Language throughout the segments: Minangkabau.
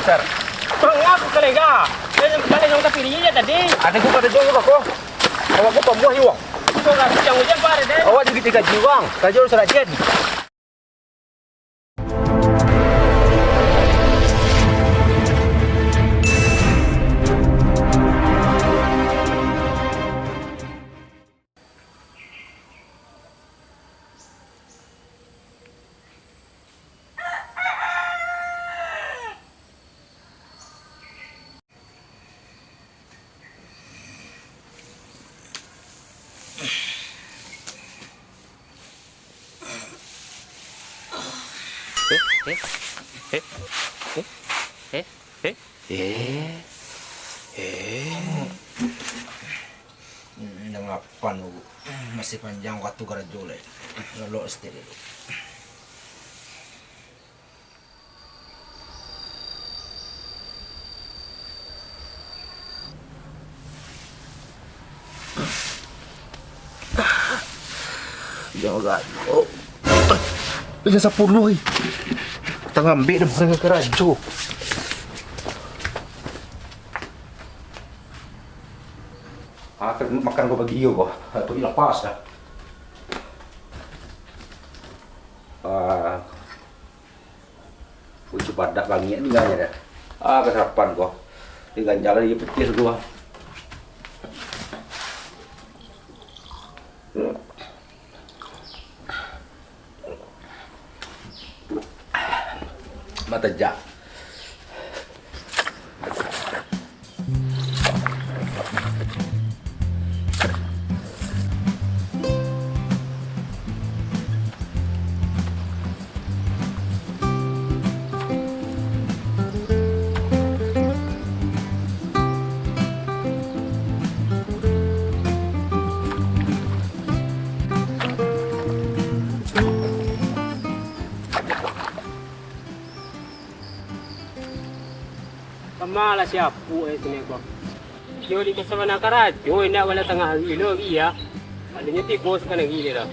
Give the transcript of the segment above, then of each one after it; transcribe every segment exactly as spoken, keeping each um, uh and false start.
Sar. Tolong aku, kolega. Dia yang kembali yang tapi dia tadi. Ada gua pada jual kau. Kalau aku pembuah uang. Kau nggak yang ujian pada deh. Awak jadi gaji uang. Kerja urusan ajen. Eh, eh, eh, eh, eh, eh, eh. Hmm, nan apan tu? Masih panjang wakatu karajo lai. Lolok saketek dulu. Jangan. Oh. Jam sapuluah, ih. Tangah ambek dah makan karajo. Ah, kan makan ko pagi ko, ko. Ah, tu lapas dah. Ah. Uji padak bangik ni dah. Ah, kasarapan ko. Di ganjalan dia petis ko. Matejak. Kama lah siapo, eh, sini ko. Yo, di ka sabana karajo, indak bala tangah ari lo, iyo. Adonyo tibo sakan ari dia lah.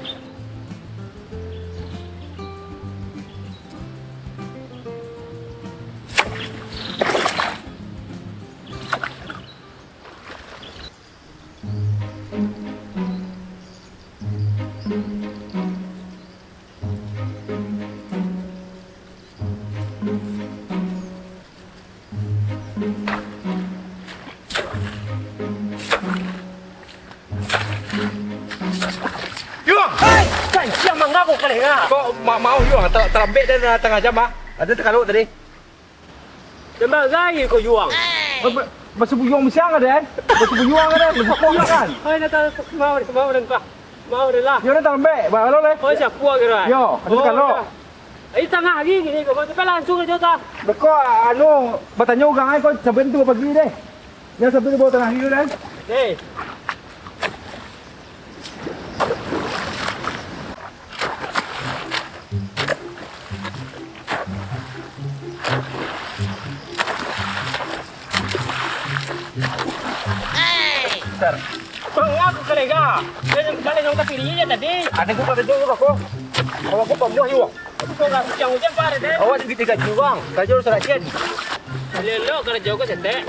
Yuang! Hei! Kanciang mangga ko kaleh nga? Kok ma-, mau Yuang? Ta-, talambek den tangah jam, ah. Ado takalok tadi. Tembak gai ko Yuang. Ba-, ba-, basubuyuang bisiang ka den? Basubuyuang ka den? Basubuyuang kan? Hai, dah tahu. Mau deh, mau deh, Pak. Mau deh lah. Yo, dah talambek. Ba, halo, leh. Oh, siapa kira? Yo, ado takalok. Dah. Eh, tangah hari gini ko, tapi langsung aja ta. Beko, anu, batanyo urang ai ko, sampai tu pagi deh. Jan sampai dibawa tangah hari tu, deh. Deh. Sar. Bang, aku kolega. Dia yang kembali yang tapi dia tadi. Ada gua pada jual kau. Kalau aku pembuah juga. Kau nggak yang ujian pada deh. Awak jadi gaji uang. Kerja urusan ajen. Lelo kerja kau setek.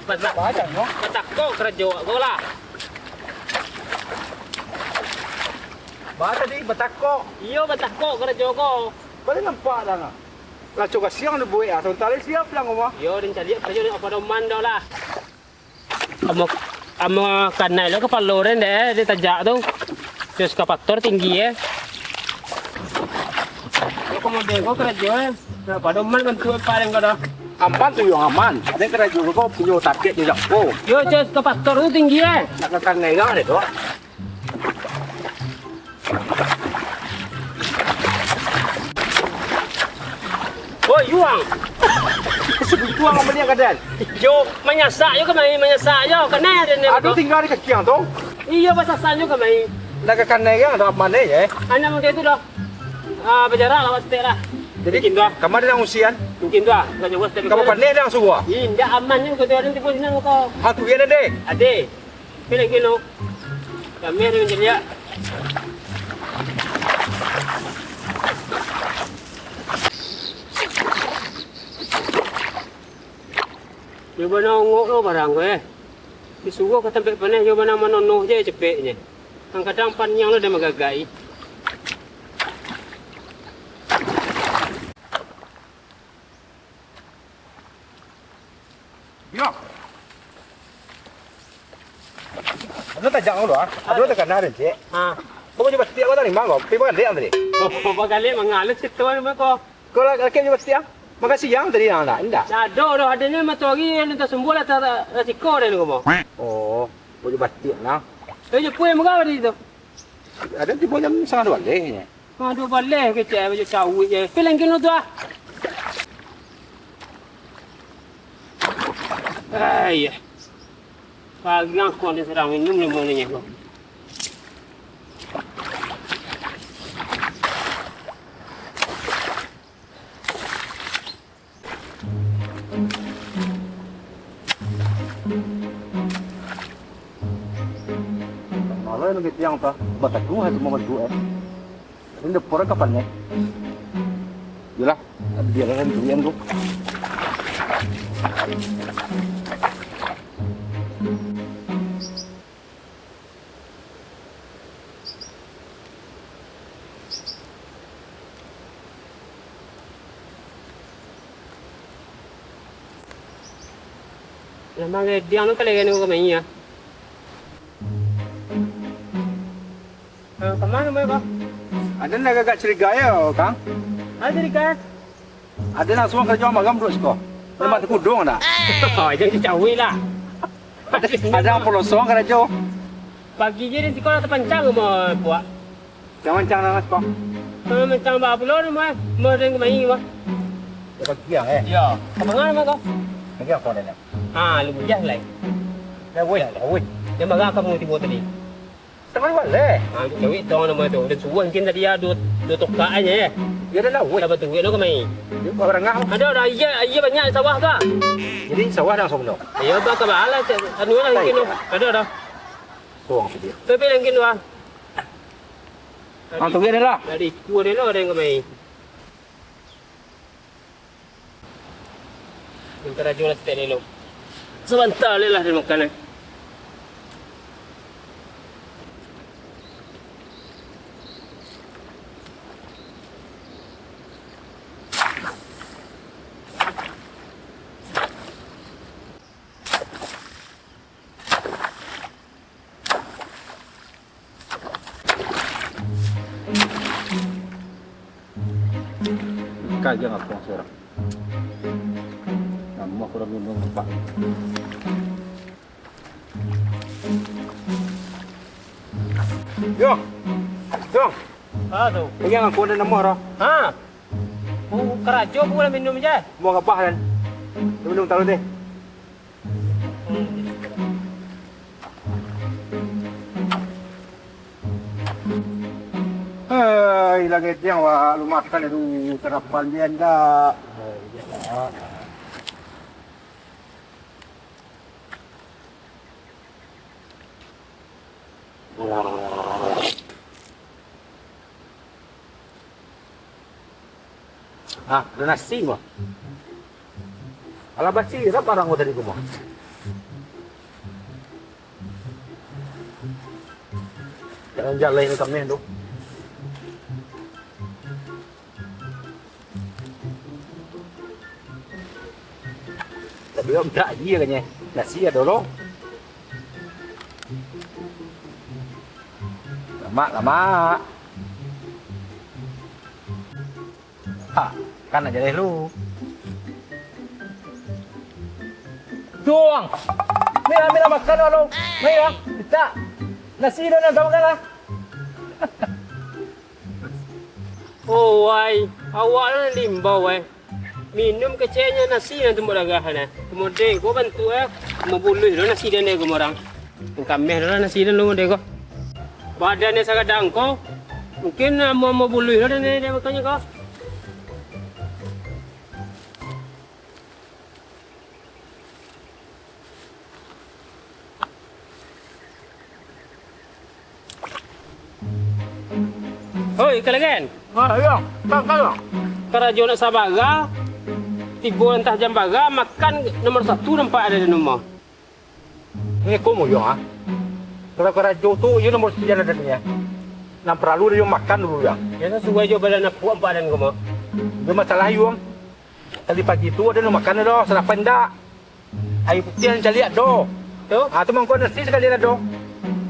Banyak. Banyak, no? Batako karajo ko lah. Ba tadi batako? Iyo, batako karajo ko. Paling nampak dah, nah. Lah, coba siang dibuek, ah, sabanta lai siap lah, ngomong. Iyo, den caliak karajo den, apa doman dah lah. Amo, amo kanai lo kapalo den deh, ditajak tu. Terus kapator tinggi, eh. Yo, komo bego karajo, eh. Nah, pado man kan tu paling kada. Aman tu yo aman. Ada karajo ko punyo target di Japo. Yo, Cus, kapator tu tinggi, eh. Nak ka kanai lah deh tu. Oi, Yuang. Sebuntuang apa dia kadan? Yo, manyasak yo kamari, manyasak yo. Kanai den. Aduh, tinggal di kaki ang tu. Iyo, basasan yo kamari. Nak ka kanai kan, ada aman eh, eh. Anak muda itu dah. Ah, berjarak lah, setek lah. Jadi, mungkin tu ah. Kamari dah usian? Mungkin tu ah. Bukan jauh setek. Kamu pandai dah suruh? Indak aman ni, kau tu ada tipu sini kau. Ha, tu yang ada. Ada. Pilih kilo. Kami ada yang ceria. Iyo bana ongok lo barang ko, eh. Disuruah ka tampek paneh, iyo bana manonoh je capeknyo. Kadang-kadang paniang lo den magagak. Yo. Ado tajak dulu ah. Ado takana den, Cik. Ha. Kau baju batik kau tadi mangko? Pi bagalek tadi. Oh, bagalek mangalah situ ni mangko. Kau laki baju batik ah? Makan siang tadi dah, indak? Dah ado doh, adonyo matoari nan tasumbuah lah ta-, tasiko deh lu mah. Oh, baju batik nah. Eh, jepun yang murah tadi tu. Ado tibo jam setengah dua baleh. Setengah dua baleh kecek baju cawik je. Pi lengkin lu tu ah. Ai, ya. Pagang ko dia sedang minum ni bolehnya ko. Malah lagi tiang ta, bataku hati mau baju eh. Ini depan kapan ni? Yalah, biarlah duit tu. Memang dia anu kali kan kami ya. Nah, kemana mereka? Ada nak agak curiga ya, Kang? Ada curiga. Ada nak suang karajo malam duduak siko. Lemak tekudung ada. Oh, jangan dicawik lah. Ada, ada yang polosong karajo. Pagi je di siko lah tapancang rumah puak. Jangan mancang lah siko. Kalau mancang bah pulo rumah, mau ring kemai mah. Ya, pagi yang eh. Ya, kamangan mah kau? Pagi apa dah? Ha, lu bujang lai. Dah woi, dah woi. Dia marah kamu tibo tadi. Tangan baleh. Ha, cawik tong nama tu. Dia suruah mungkin tadi ya, dua, dua tokak aja ya. Ya dah lah, weh. Dah betul, ya lo kemai. Dia buat barangah. Ada, ada, iya, iya banyak sawah tu. Jadi sawah dah sono. Iya, bah, kabalah, cak, anu lah mungkin tu. Ada, ada. Suang tu dia. Tapi mungkin tu ah. Ah, tu dia lah. Dari ikua dia lo ada yang kemai. Minta rajo lah saketek dulu. Sabanta lai lah den makan, eh. Ikan je ngapung surang. Namuah kurang minum empat. Yo. Yo. Ha tu. Lagi aku ada nama dah. Ha. Oh, karajo aku lah minum je. Mau kapah kan? Minum taruh deh. Hei, lagi tiang wak lu makan tu sarapan dia ndak. Ah, ada nasi mah. Alah basi, dah barang tadi tu mah. Jangan jalai ni kami tu. Tapi om tak dia kanya. Nasi ada lo. Lamak, lamak. Ha, kan nak jaleh lu. Tuang. Ni lah, ni lah makan lah lu. Ni lah, minta. Nasi dah nak makan lah. Oh, wai. Awak lah limbau, wai. Minum keceknya nasi nan tumbuk darah nah. Kemudian ko bantuk eh, mabuluih lo nasi dan dek orang. Kameh lo nasi dan lo dek ko. Badan dia sagadang ko. Mungkin mau mabuluih lo dan dek makanya ko. Hoi, Kalagan. Ah, iya. Kang, kang. Karajo nak sabara. Tigo antah jam bara, makan nomor satu nampak ado di rumah. Ini kok muyuang, ah. Kalau karajo tu, iyo nomor sekian ado nian. Nan paralu ado makan dulu, yang. Yo, sasuai jo badan akuak nampak ado ko mah. Iyo masalah iyo, ang. Tadi pagi tu ado nan makan ado, sarapan ndak? Aia putiah nan caliak ado. Tu? Ah, tu mangko nasi sakalian ado.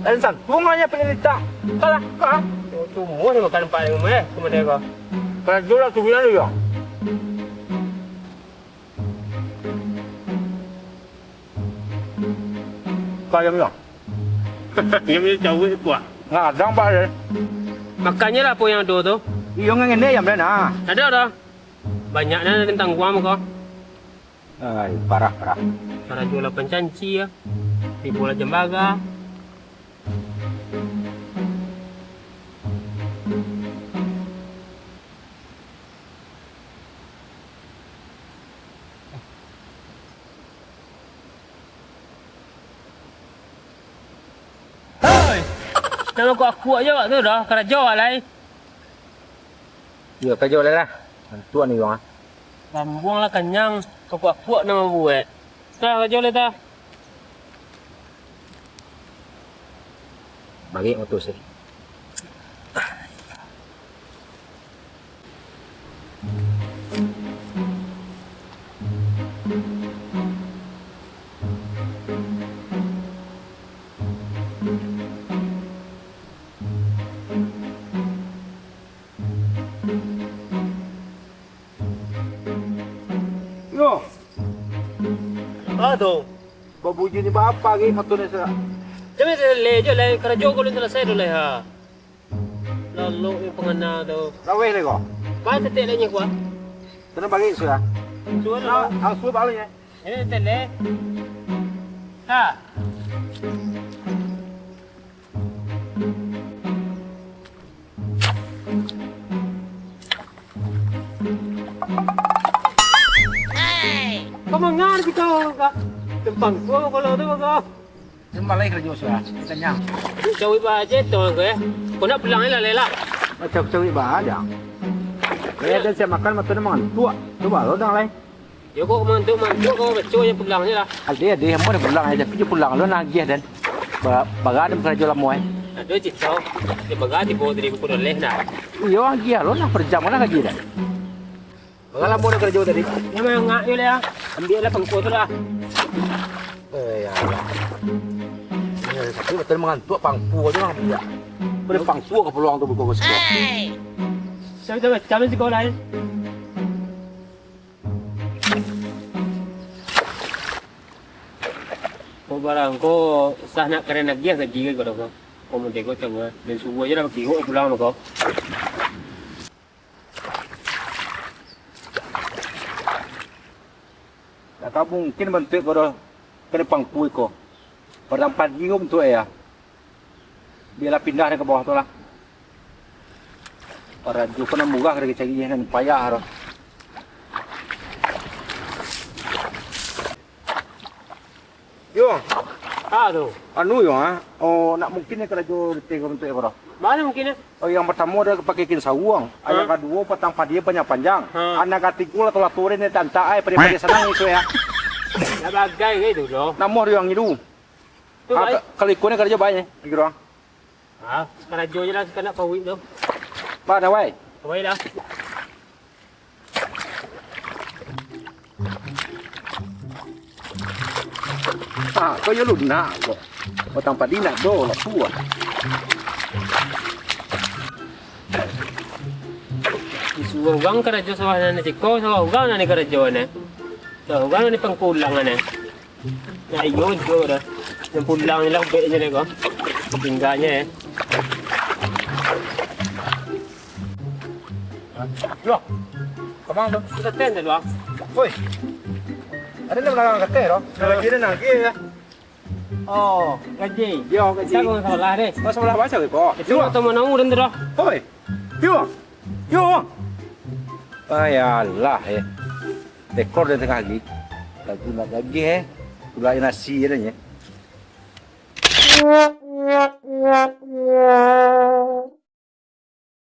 Dan santuang aja pilih litak. Kalah, ah. Oh, tu mah makan nampak ado ko mah, eh, karajo lah tu bilang yo. Kaya mah. Inyo punya cawik kuah. Ngadang, Pak, eh. Makannyo lah apo yang ado tu. Iyo, ngan ngenek ayam dah, nah. Ado dah. Banyak nah dari tangguang ko. Ai, parah, parah. Karajo lah pancanci ya. Tibo lah jam bara. Hoi! Nan akuak-akuak jo awak tu doh, karajo awak lai. Iyo, karajo lai lah. Antuak ni urang ah. Rambuang lah kanyang, akuak-akuak nan mambuek. Dah, karajo lai dah. Bagik motor sih. Yo. Aduh. Babujur ni bapa lagi motor ni, Sir. Jadi, le, jo, le, karajo ko alun salasai tu, le, ha. Lalu ni pangana tu. Laweh le ko. Ba tetek le nyo kuah. Kena bagi sudah. Sudah. Nah, langsung balik ya. Ini tetek le. Ha. Kau mangar kita, Kak. Tempang kau kalau tu, Kak. Sambal lai karajo sudah, kanyang. Cawik ba aja tu, Kak, ya. Kau nak pulang lah, Lela. Macam cawik ba aja. Eh, dan saya makan, mata dia mangantuak. Coba lo dang lai. Yo, kok mantuk-mantuk, kok kecoh je pulang je lah. Ade, ade, ambo dah pulang aja, tapi je pulang lo nagih dan ba-, bagadam karajo lamo ai. Aduh, cito. Dia bagadam tibo tadi pukul leh dah. Iyo, agih lo nah, per jam lah gaji dah. Baga lamo dah karajo tadi. Ya, mangak je lah. Ambiak lah pangkuo tu lah. Eh, ya Allah. Ya, tapi betul mangantuak pangkuo tu lah ambiak. Boleh pangkuo ka peluang tu buka-buka. Saya dah macam ni sekolah ni. Ko barang ko sah nak karen agiah gaji ko doh ko. Ko mode ko coba. Dan subuah aja dah bakihok pulang mah ko. Dak ka mungkin bantuak ko doh. Kena pangkui ko. Padang padi ko bantuak ya. Bialah pindah dek ka bawah tu lah. Karajo ko nan murah dek cari nan payah tu. Yo. Ah tu. Anu yo, ah. Oh, nak mungkin ni karajo di tigo bantuak ko doh. Mana mungkin ni? Oh, yang pertamo ado pakai kain saruang, ha? Yang kaduo patang padi panjang-panjang, ha? Anak katigo lato-lato ni tantak ai, padi-padi sanang isu ya. Nak bagai ke tu doh. Namo ado yang ngilu. Tu, ah, bai. Ka-, kalau iko ni karajo bai ni, iko doang. Ah, karajo je lah, sakanak pawik tu. Ba, dah, wai. Wai lah. Ah, kau yo lunak ko. Batang padi nak do lah suah. Disuruah urang karajo sawah nan siko, sawah urang nan dikarajo ne. Sawah urang nan dipangkulang ne. Nah, iyo jo dah. Nan pulang je lah ubeknyo dek ko. Tingganyo, eh. Loh, kamang tu? Kita ten dulu, ah. Woi. Ada di belakang kata, doh. Lagi ada lagi ya. Oh, gaji. Yo, gaji. Kita kau salah deh. Kau salah baca ke kau? Itu nak tahu mana urang tu dah. Woi. Yo. Yo. Ay, alah, eh. Tekor dia tengah lagi. Lagi nak lagi, eh. Pulai nasi dia ni.